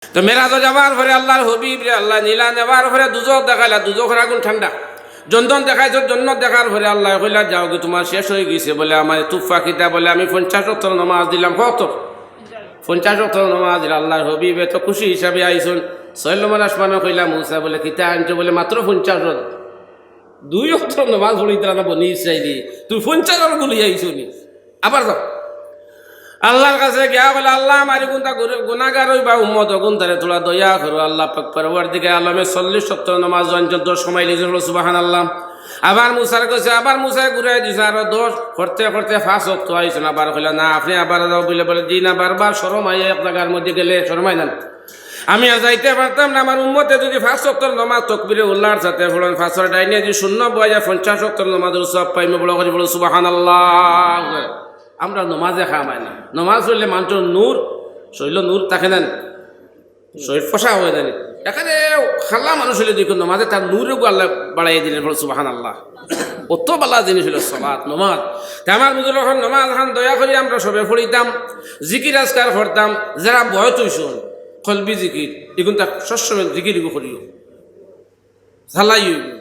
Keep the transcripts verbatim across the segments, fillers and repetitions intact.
তো মেরাজো যাওয়ার পরে আল্লাহর হাবিবরে আল্লায় নিলা, নেওয়ার পরে দুজখ দেখাইলা, দুজখর আগুন ঠান্ডা। জন্নত দেখাইছইন, জন্নত দেখার পরে আল্লায় কইলা, "যাওগি, তুমার শেষ অইগেছে।" বলে, "আমারে তুফা কিতা?" বলে, "আমি পঞ্চাশ ওয়াক্তর নমাজ দিলাম।" কত? পঞ্চাশ ওয়াক্তর নমাজ দিলা। আল্লাহর হাবিব এত খুশি হিসাবে আইছইন। ছয় নম্বর আসমানো কইলা, "মুসা," বলে, "কিতা আনছো?" বলে, "মাত্র পঞ্চাশ ওয়াক্ত।" দুই ওয়াক্তর নমাজ পড়িতরা না বনি ইসরাইলি, তুই পঞ্চাশ ওয়াক্ত লইয়া আইছো নি? আবার যাও। আল্লাহর কাছে গিয়া বলে, "আল্লাহ, আমার ইগুনতা গুরে-, গুনাগার অইবা উম্মত, অগুনতারে থুড়া দয়া করো।" আল্লাহ পাক পরওয়ারদিগারে আলমে চল্লিশ ওয়াক্তর নমাজ আনছইন, দশ কমাইলিছইন, বলো সুবহানাল্লাহ। আবার মুসার কাছে, আবার মুসায় ঘুরাই দিছে আরো দশ, করতে করতে পাঁচ ওয়াক্ত আইছইন। আবার কইলা, "না, আপনে আবার যাও," বলে, বলে, "জি না, বারবার শরম আইয়া এক জাগার মধ্যে গেলে শরম আয় না?" আমি আর যাইতে পারতাম না, আমার উম্মতে যদি পাঁচ ওয়াক্তর নমাজ তকবিরে উল্লার সাথে পড়ইন, পাঁচর ডাইনে যদি শূন্য বয়া যায়, পঞ্চাশ ওয়াক্তর নমাজর সওয়াব পাইমু, বড় করি বলো সুবহানাল্লাহ। আমরা নমাজে কাম অয় না, নমাজ পড়লে মানষর নূর, শরীলো নূর থাকে না, শরীর ফসা অইযায় না। এখানে খালা মানুষ অইলে দেখো নমাজে তার নূরগু আল্লায় বাড়াইয়া দিলা, বলো সুবহানাল্লাহ। অত বালা জিনিস অইলো সালাত, নমাজ। তে আমার বুজুর্গ অকল, নমাজ খান দয়া করি আমরা সবে পড়িতাম, জিকির আজকার করতাম, যারা বয়স অইছইন, কলবি জিকির, ইগুনতা সবসময় জিকির ইগু করিও। চালাই অইবো।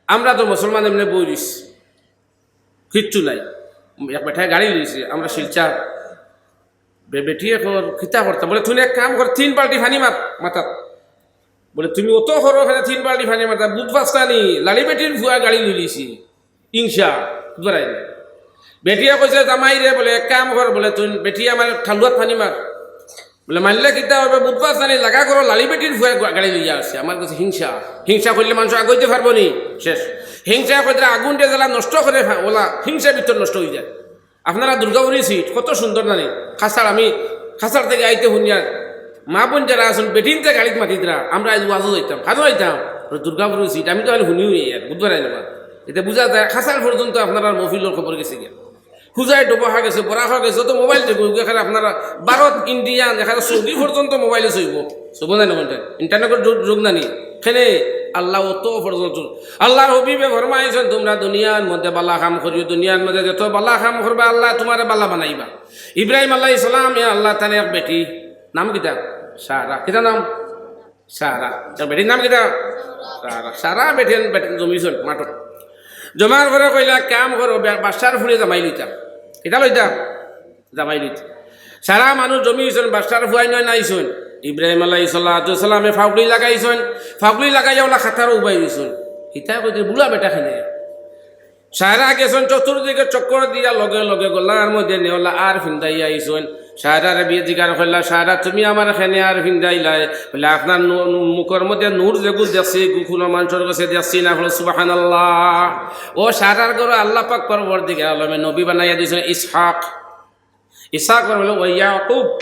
আমরা তো মুসলমান এমনে বই রইছি, কিচ্ছু নাই। এক বেটায় গাড়ি লইছে, আমরা শিলচর। বে-, বেটিয়ে কর, "কিতা করতাম?" বলে, "তুই এক কাম কর, তিন বালতি পানি মার মাথাত।" বলে, "তুমি অত করো, তিন বালতি পানি মারতা, বুঝবাস না নি, লাড়ি বেটির ফুয়া গাড়ি লইলিছি।" হিংসা, বুঝরায় নি? বেটিয়ে কইছে, "জামাইরে," বলে, "এক কাম কর," বলে, "তুই বেটি আমার ঠালুয়াত পানি মার।" বলে, "মারলে কিতা অইবো? বুঝবাস না নি, লাগা করো, লাড়ি বেটির ফুয়া গা-, গাড়ি লইয়া আছে।" আমার কাছে হিংসা, হিংসা করলে মানুষ আগাইতে পারবো নি, শেষ। হিংসা কইতে আগুন দিয়া জ্বালা নষ্ট করে ফা-, ওলা হিংসা ভিতর নষ্ট অইযায়। আপনারা দুর্গাপুরি সিট কত সুন্দর না নি? কাছাড়, আমি কাছাড় থাকি আইতে হুনিয়ার মা বোন যারা আছইন, বেটিন্তে গাড়িত মাতিতরা, আমরা আইজ ওয়াজো যাইতাম, কাজো যাইতাম, দুর্গাপুরি সিট, আমি তো খালি হুনি হুনি আর বুঝরায় নি। এতে বুঝা যায়, কাছাড় পর্যন্ত আপনারার মহফিলর খবর গেছে গিয়া। হুজায় ডোবা খাওয়া গেছে, বড়া খাওয়া গেছে, তো মোবাইল দেখো, এখানে আপনারা ভারত, ইন্ডিয়া, এখানে সৌদি পর্যন্ত মোবাইলে চইবো, চইবো না নি? ইন্টারনেটর যুগ, যুগ না নি? কেনে আল্লাহ অত পর্যন্ত, আল্লাহর হাবিবে ফরমাইছইন, "তুমরা দুনিয়ার মধ্যে বালা কাম করিও, দুনিয়ার মধ্যে যত বালা কাম করবা, আল্লায় তুমারে বালা বানাইবা।" ইব্রাহিম আলাইহিস সালামে আল্লাহ তাআলা এক বেটি, নাম কিতা? সারা। কিতা নাম? সারা। তার বেটির নাম কিতা? সারা। সারা বেটি, বেটি জমিছইন মাঠো। জমার পরে কইলা, "কাম করো, বে-, বাদশার ফুড়ি জামাই লইতাম।" কিতা লইতাম? জামাই লইতাম। সারা মানুষ জমিছইন, বাদশার ফুয়াইন অকল আইছইন। ইব্রাহিম আলাইহিস সালাতু ওয়াস সালামে ফাউকলি লাগাইছইন, ফাউকলি লাগাইয়া ওলা কাতারো উবাই রইছইন। কিতা কইতে বুড়া বেটা কেনে। সারা গেছইন চতুর্দিকে চক্কর দিয়া, লগে লগে গলার মধ্যে নেওলা আর ফিন্দাইয়া আইছইন। সারারে বিয়ে জিগার কইলা, "সারা, তুমি আমারে কেনে আর ফিন্দাইলায়?" বলে, "আপনার নু-, নু-, মুখর মধ্যে নূর যেগু দেখছি, এগু কুনু মানষর গেছে দেখছি না।" বলো সুবহানাল্লাহ। ও সারার ঘরো আল্লাহ পাক পরওয়ারদিগার আলমে নবী বানাইয়া দিছইন ইসহাক। ইসহাক বলে, "ওয়া ইয়াকুব,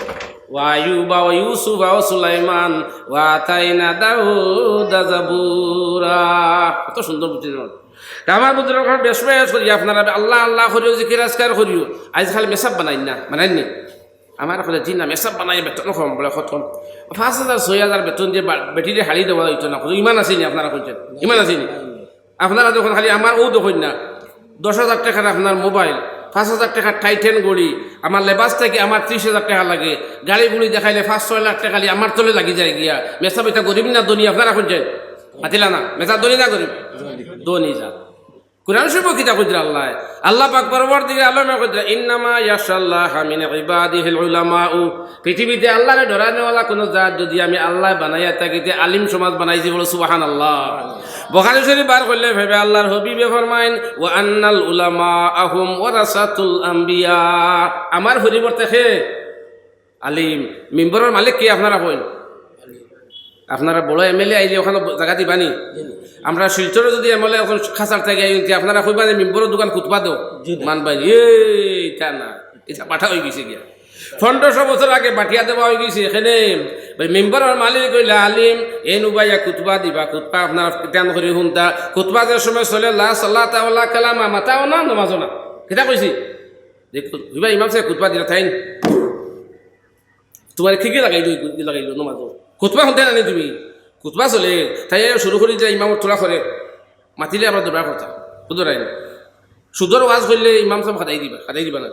ওয়া আইয়ুবা, ওয়া ইউসুফা, ওয়া সুলাইমান, ওয়া আতাইনা দাউদা জাবুরা।" কত সুন্দর বুঝছেন। তা আমার বুজুর্গ অকল, বেশ বেশ করি আপনারা আল্লাহ আল্লাহ করিও, জিকির আজকার করিও। আইজ খালি মেসাব বানাইন না, বানাইন নি? আমার কইলে, "জি না, মেসাব বানাইয়া বেতন কম।" বলে, "কত?" "পাঁচ হাজার, ছয় হাজার বেতন দিয়া বা-, বেটিরে হাড়ি দেওয়া অইতো না।" কত ইমান আছে নি আপনারা কইছইন? ইমান আছে নি? আপনারা যখন খালি আমার অউ দেখইন না, দশ হাজার টেকার আপনার মোবাইল, পাঁচ হাজার টেকার টাইটেন ঘড়ি, আমার লেবাস থাকি আমার ত্রিশ হাজার টেকা লাগে, গাড়ি গুড়ি দেখাইলে পাঁচ ছয় লাখ টেকা খালি আমার তলে লাগি যায় গিয়া। মেসাব ইতা গরিব না ধনী আপনারা কইছইন? মাতিলা না, মেসাব ধনী না গরিব? ধনী জাত। কোরআন শরীফো কিতা কইরা আল্লায়? আল্লাহ পাক পরওয়ারদিগার আলমে কইরা, "ইন্নামা ইয়াখশাল্লাহা মিন ইবাদিহিল উলামাউ।" পৃথিবীতে আল্লাহরে ডরানেওয়ালা কুনু জাত যদি আমি আল্লায় বানাইয়া থাকি তে আলিম সমাজ বানাইছি, বলো সুবহানাল্লাহ। বুখারী শরীফ বার করলে পাইবা আল্লাহর হাবিবে ফরমাইন, "ওয়া আন্নাল উলামাআ হুম ওয়ারাসাতুল আম্বিয়া।" আমার পরিবর্তে কে? আলিম। মিম্বরর মালিক কে আপনারা কইন? আপনারা বড় এমএলএ আইলে অখানো জাগা দিবা নি? আমরা শিলচরো যদি এমএলএ অখন কাছাড় থাকি আইন, তে আপনারা কইবা যে মিম্বরর দুকান খুতবা দেও? জি না। মানবা নি? এই, ইতা না। ইতা বাটা অইগেছে গিয়া। পনেরোশো বছর আগে বাটিয়া দেওয়া অইগেছে। এখানে ওই মিম্বরর মালিক অইলা আলিম, এন উবাইয়া খুতবা দিবা, খুতবা আপনারা ধ্যান করি হুনতা। খুতবা যে সময় চলে, লা সালাতা ওয়ালা কালামা, মাতাও না, নমাজও না। কিতা কইছি? দেখো, ইবা ইমাম সাহেব খুতবা দিলা তাইন। তুমারে খিড়কি লাগাইলো, খিড়কি লাগাইলো নমাজো। খুতবা হুনতায় না নি তুমি? খুতবা চলে, তাইন শুরু করি দিলা ইমামর থুড়া করে। মাতিলে আবার দরবার করতা। বুঝরায় নি? সুদর ওয়াজ করলে ইমাম সাহেব খেদাই দিবা, খেদাই দিবা না।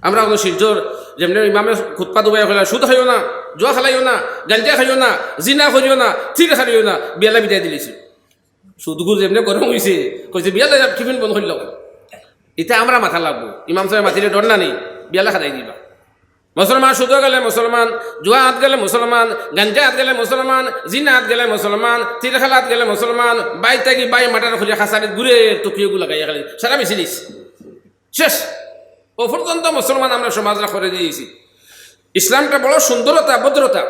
আমরা অখন শিলচর, যেমনে ইমামে খুতবা দুবাইয়া কইলা, "সুদ খাইও না।" জুয়া খেলাইও না, গাঞ্জা খাইও না, জিনা করিও না, তীর খাইও না, বিয়ালা বিদায় দিলিছে। সুদখুর যেমনে গরম অইছে, কইছে, "বিয়ালা, টিফিন বন্ধ করিলাও।" ইতা আমরা মাতা লাগবো। ইমাম সাবে মাতিলে ডর না নি, বিয়ালা খেদাই দিবা। মুসলমান সুদো গেলে মুসলমান, জুয়া আত গেলে মুসলমান, গাঞ্জা আত গেলে মুসলমান, জিনা আত গেলে মুসলমান, তীর খেলা আত গেলে মুসলমান, বাই থাকি বাই মার্ডার করিয়া খাসারিত ঘুরে টুপিওগু লাগাইয়া খালি সারা মিছিলিস। শেষ। ও পর্যন্ত মুসলমান আমরা সমাজরা করে দিয়েছি। ইসলামটা বড় সুন্দরতা, ভদ্রতা।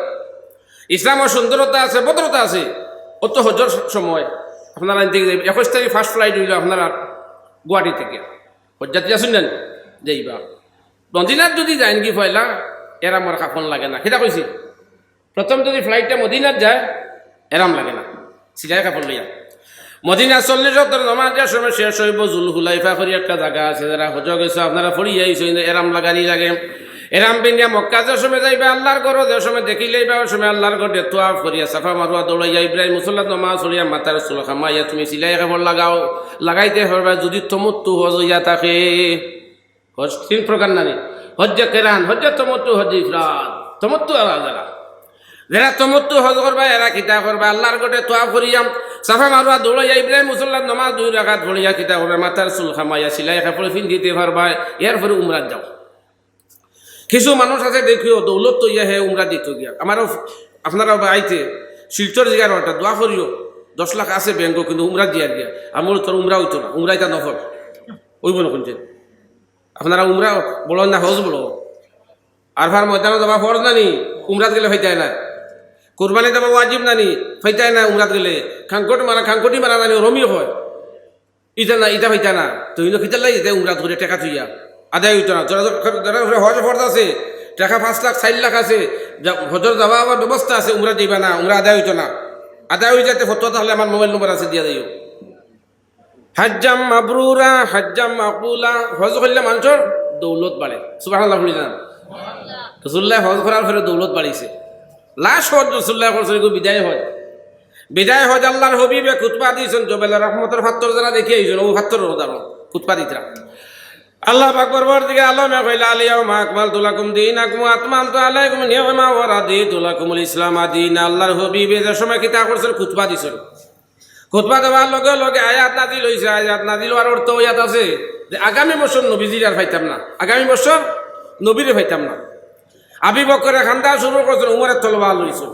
ইসলামর সুন্দরতা আছে, ভদ্রতা আছে। অত হজর সময় আপনারা এখান থাকি যাইবা, একুশ তারিখ ফার্স্ট ফ্লাইট অইলো আপনারা গুয়াহাটি থাকি। হজযাত্রী আছইন না নি? যাইবা। মদিনাত যদি যাইন গি পয়লা, এরামর কাফন লাগে না। কিতা কইছি? প্রথম যদি ফ্লাইটটা মদিনাত যায়, এরাম লাগে না, সিলাই কাপড় লইয়া। মদিনা চল্লিশ ওয়াক্তর নামাজ যে সময় শেষ অইবো, জুল হুলাইফা করি একটা জাগা আছে, যারা হজো গেছো আপনারা পড়িয়া আইছো, কিন্তু এরাম লাগানি লাগে। এরাম পিন্দিয়া মক্কা যে সময় যাইবা, আল্লার ঘরো যে সময় দেখিলাইবা, ওই সময় আল্লার ঘরে তোয়াফ করিয়া, সাফা মারওয়া দৌড়াইয়া, ইব্রাহিম মুসল্লাত নামাজ পড়িয়া, মাথার চুল খামাইয়া তুমি সিলাই কাপড় লাগাও, লাগাইতে পারবা যদি তমত্তু হজ অইয়া থাকে। হজ তিন প্রকার না নি? হজ্জে কেরান, হজ্জে তমত্তু, হজ্জে ইফরাদ। তমত্তু আলা যারা, যারা তমত্তু হজ করবা, এরা কিতা করবা? আল্লার ঘরে তোয়াফ করিয়া, সাফা মারওয়া দৌড়াইয়া, ইব্রাহিম মুসল্লাত নামাজ দুই রাকাত পড়িয়া কিতা করবা? মাথার চুল খামাইয়া, সিলাই কাপড় পিন্দিতে পারবা, এরপরে উমরাত যাও। কিছু মানুষ আছে দেখিও, দৌলত তো ইয়া হে উমরাত দিত গিয়া। আমারও, আপনারাও বা আইতে, শিলচর জিগার একটা দোয়া করিও, দশ লাখ আছে ব্যাংকো, কিন্তু উমরাত দিয়ার গিয়া। আমি বলি, "তোর উমরা অইতো না, উমরা ইটা নফল।" অইবো না কোনদিন? আপনারা উমরা বড় না হজ বড়? আরফার ময়দানো যাওয়া ফরজ না নি? উমরাত গেলে ফাইতায় না। কুরবানি দেওয়া ওয়াজিব না নি? ফাইতায় না উমরাত গেলে। খাঙ্কট মারা, খাঙ্কটি মারা না নি? রমি হয়। ইটা না, ইটা ফাইতা না। তো ইনো কিতার লাগি ইটা উমরাত করে টেকা থইয়া? আদায় অইতো না। যারা, যারা, যারা হজ ফরজ আছে, টেকা পাঁচ লাখ, চাইর লাখ আছে, যা-, হজর যাওয়া আবার ব্যবস্থা আছে, উমরাত যাইবা না, উমরা আদায় অইতো না। আদায় অই যাইতে ফতোয়া তাহলে আমার মোবাইল নম্বর আছে, দিয়া যাইও। হাজ্জাম মাবরুরা, হাজ্জাম মাকবুলা, হজ করলে মানুষর দৌলত বাড়ে। সুবহানাল্লাহ বলি না? রাসূলুল্লাহ হজ করার পরে দৌলত বাড়িছে। লাস্ট হজ রাসূলুল্লাহ করছেন, এগু বিদায় হজ। বিদায় হজ আল্লাহর হাবিবে খুতবা দিয়েছেন, জবেলে রহমতর ফাত্তর যারা দেখি আইছেন, ও ফাত্তর উদাহরণ খুতবা দিতরা। আল্লাহ পাক পরওয়ারদিগারে আলমে কইলা, "আল ইয়াউমা আকমালতু লাকুম দীনাকুম ওয়া আতমামতু আলাইকুম নি'মাতি ওয়া রাদিতু লাকুমুল ইসলামা দীনা।" আল্লাহর হাবিবে যে সময় কিতা করছেন, খুতবা দিছেন। খুতবা দেওয়ার লগে লগে আয়াত নাজিল হইছে। আয়াত নাজিল হওয়ার অর্থ ইয়াত আছে যে আগামী বছর নবীজিরে আর পাইতাম না, আগামী বছর নবীরে পাইতাম না। আবু বকরে খান্দা শুরু করছেন, উমরে তলোয়ার লইছেন।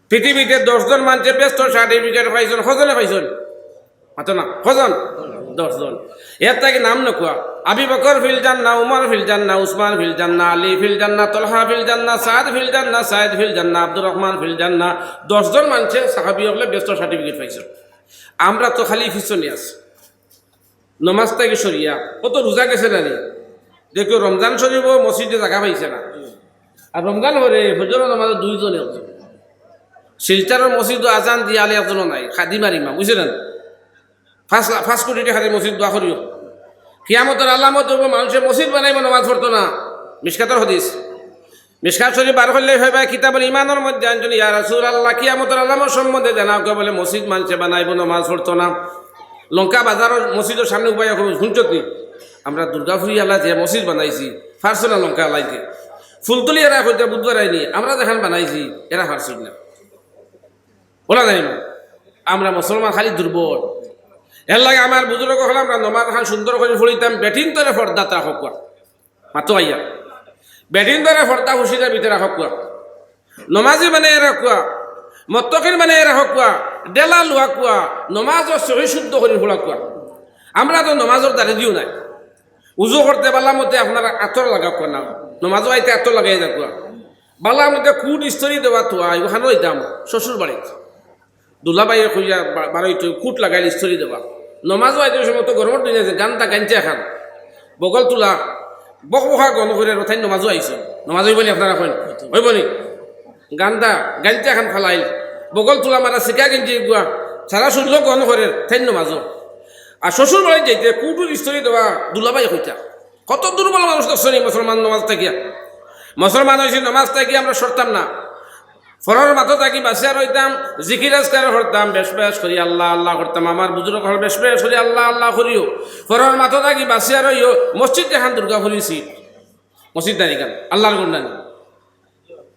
পৃথিবীতে দশ জন মানষে বেহেস্তর সার্টিফিকেট পাইছেন। কজনে পাইছেন? মাতো না, কজন? দশ জন। এর থাকি নাম না কুয়া। আবু বকর ফিল জান্নাহ, উমর ফিল জান্নাহ, উসমান ফিল জান্নাহ, আলী ফিল জান্নাহ, তলহা ফিল জান্নাহ, সাদ ফিল জান্নাহ, সাইদ ফিল জান্নাহ, আব্দুর রহমান ফিল জান্নাহ। দশ জন মানষে সাহাবী অকলে বেহেস্তর সার্টিফিকেট পাইছে। আমরা তো খালি পিছনে আছি। নমাজ থাকি সরিয়া, অত রোজা গেছে না নি? দেখো, রমজান শরীফও মসজিদে জাগা পাইছে না। আর রমজান হরে ফজর নমাজ দুইজন একজন। শিলচরর মসজিদো আজান দিয়া আলে একজনও নাই, খাদিম আর ইমাম, বুঝলেন? পাঁচ লা-, পাঁচ কোটি টেকার মসজিদ দোয়া করিও। কিয়ামতর আলামত অইবো, মানষে মসজিদ বানাইবো, নমাজ পড়তো না। মিশকাতর হাদিস। মিশকাত শরীফ বার করলে হয় ভাই, কিতাবুল ইমানর মধ্যে আনছইন, "ইয়া রাসূলুল্লাহ, কিয়ামতর আলামত সম্বন্ধে জানাও কে?" বলে, "মসজিদ মানষে বানাইবো, নমাজ পড়তো না।" লঙ্কা বাজারর মসজিদর সামনে উবাইয়া কইবো, "হুনছত নি? আমরা দুর্গাপুরি আলা যে মসজিদ বানাইছি, পারছো না লঙ্কা আলাইতে। ফুলতলি এরা কইতা বুধবার আইনি, আমরা যেখান বানাইছি, এরা পারছইন না।" বলা যায় না। আমরা মুসলমান খালি দুর্বল। এর লাগি আমার বুজুর্গ অকল আমরা নমাজ খান সুন্দর করি পড়িতাম, বেটিন্তরে পর্দাত রাখউক্কা। মাতো আইয়া। বেটিন্তরে পর্দা হুশিদার ভিতরে রাখউক্কা। নমাজি বানাইয়া রাখউক্কা। মুত্তাকিন বানাইয়া রাখউক্কা। ডেলা লওয়াক্কা। নমাজও সহি শুদ্ধ করি পড়াউক্কা। আমরা তো নমাজর দাড়ি দিও নাই। উজু করতে বালা মতে আপনারা আতর লাগাউক্কা না। নমাজও আইতে আতর লাগাই যাউক্কা। বালা মতে কুট ইস্তরি দেওয়া থুয়া, অখানো যাইতাম শ্বশুর বাড়িত। দুলাভাইয়ে কইয়া বা-, বারইতো কুট লাগাইল ইস্তরি দেওয়া। নমাজও আইতে সময় তো গরমর দিনে যে গান্দা গাঞ্জা খান, বগল তুলা, বকবকা গন করের, তাইন নমাজও আইছইন। নমাজ অইবো নি আপনারা কইন? অইবো নি? গান্দা গাঞ্জা খান ফালাইল, বগল তুলা মারা সিকা গেঞ্জি এগুয়া, সারা শরীর গন করের, তাইন নমাজও। আর শ্বশুর বাড়িত যাইতে কুটুর ইস্তরি দেওয়া দুলাভাইয়ে কইতা। কত দুর্বল মানুষ দেখছো নি মুসলমান নমাজ থাকিয়া? মুসলমান অইছি নমাজ থাকিয়া আমরা সরতাম না। ফরর মাতো থাকি বাঁচিয়া রইতাম, জিকির আজকার করতাম, বেশ বেশ করি আল্লাহ আল্লাহ করতাম। আমার বুজুর্গ অকল বেশ বেশ করি আল্লাহ আল্লাহ করিও। ফরর মাতো থাকি বাঁচিয়া রইও, মসজিদ যেখান দুর্গাপুরি সিট, মসজিদ নানি খান, আল্লাহর ঘর নানি।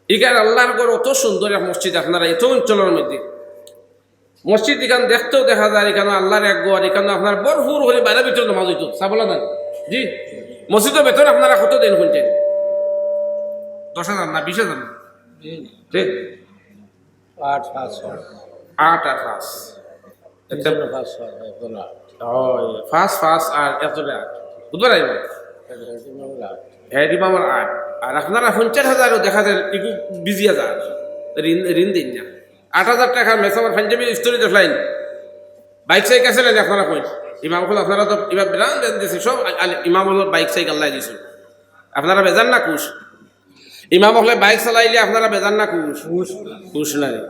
ইখান আল্লাহর ঘর, অত সুন্দর এক মসজিদ, আপনারা এত অঞ্চলর মধ্যে মসজিদ ইখান দেখতেও দেখা যায়, ইখান আল্লাহর এক ঘর, ইখান আপনার ভরপুর করি বাইরে ভিতরে নামাজ অইতো, সাবলা নাই। জি, মসজিদর ভিতরে আপনারা কত দেইন কইন চাইন? দশ হাজার না বিশ হাজার না? ঠিক। আট পাঁচ ছয়। আট আর পাঁচ। একটা পাঁচ ছয়, একজন আট। ওই, পাঁচ, পাঁচ আর একজনে আট। বুঝবার আইব? একজন আট। হেড ইমামর আট। আর আপনারা পঞ্চাশ হাজারও দেখা যায়, ইগু বিজি হাজার। ঋণ, ঋণ দিন না। আট হাজার টাকা মেসাবর পাঞ্জাবি স্টোরি দেখলাইন। বাইক সাইক আছে না আপনারা কইন? ইমাম অকল আপনারা তো ইমাম বিরান দেন দিছে, সব আল-, আল-, ইমাম অকলর বাইক সাইক আল্লাহ দিছে। আপনারা বেজার না খুশ? ইমাম অকলে বাইক চালাইলে আপনারা বেজার না খুশ? খুশ। খুশ না রে।